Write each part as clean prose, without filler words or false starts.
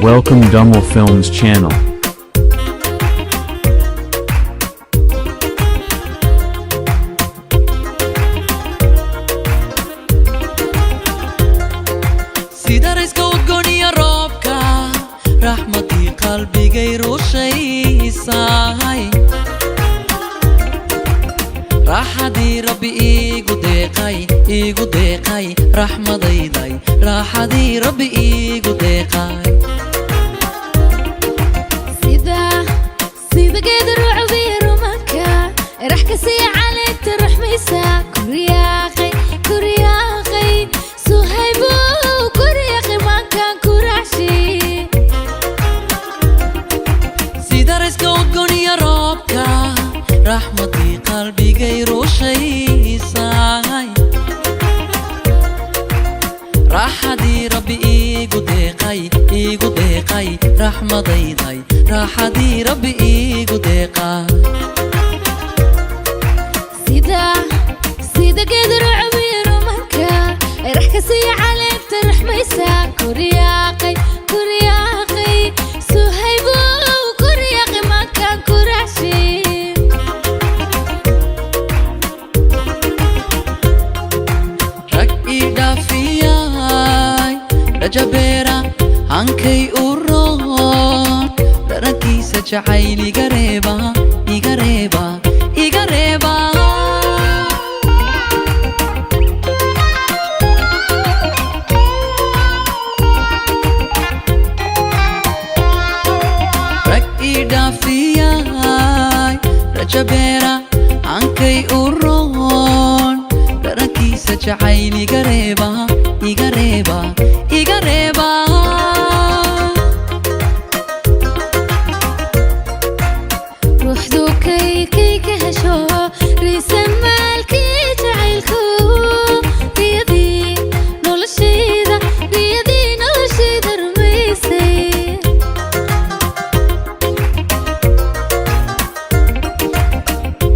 Welcome Dummel Films channel. Sida rayska udgooniya roobka, raxmadii qalbigay rushaysahay, raaxadii Rabbi iigu deeqay, iigu deeqay, raxmadayday, raaxadii Rabbi iigu deeqay. Sida sida geeda rucbiya rumanka, rax ka sii caleenta ruxmaysa, kuryaaqay, kuryaaqay, suhaybo, kuryaaqay, maankaan kuraashi. Sida rayska udgooniya roobka, raxmadii qalbigay rushaysahay, raaxadii Rabbi iigu deeqay, iigu deeqay, raxmadayday, raaxadii Rabbi iigu deeqay. Sida sida geeda rucbiya rumanka, rax ka sii caleenta ruxmaysa, kuryaaqay, kuryaaqay, suhaybo, kuryaaqay, maankaan kuraashi. Rag ii dhaafiyay, rajabeera hankay u roon, dharankiisa jacayl iga reeba, iga reeba, iga reeba. Rag ii dhaafiyay, rajabeera hankay u roon, dharankiisa jacayl iga reeba, iga reeba, iga reeba. Ruuxdu kay ka hesho riisan maalkii jacaylku, riyadii noloshayda, riyadii noloshayda rumaysay.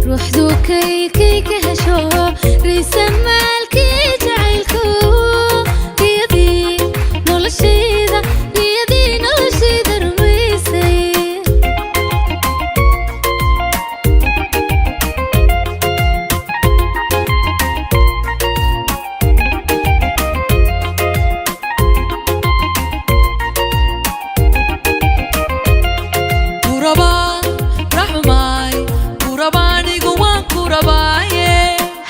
Ruuxdu kay ka hesho riisan maalkii jacaylku, riyadii noloshayda, riyadii noloshayda rumaysay. Kurabaa raxmaay, kurabaa, anigu waan kurabaaye.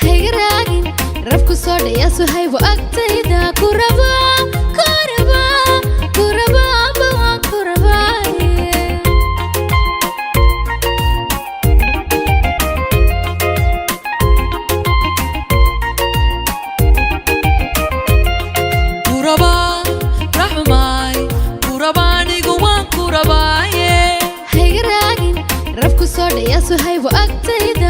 Hayga raagin, rabku soo dhaya, suhaybo, agtayda ku rabaa, ku rabaa, ku rabaa, amba waan ku rabaaye. Kurabaa raxmaay, kurabaa, anigu waan kurabaaye. Hayga raagin, rabku soo dhaya, suhaybo, agtayda.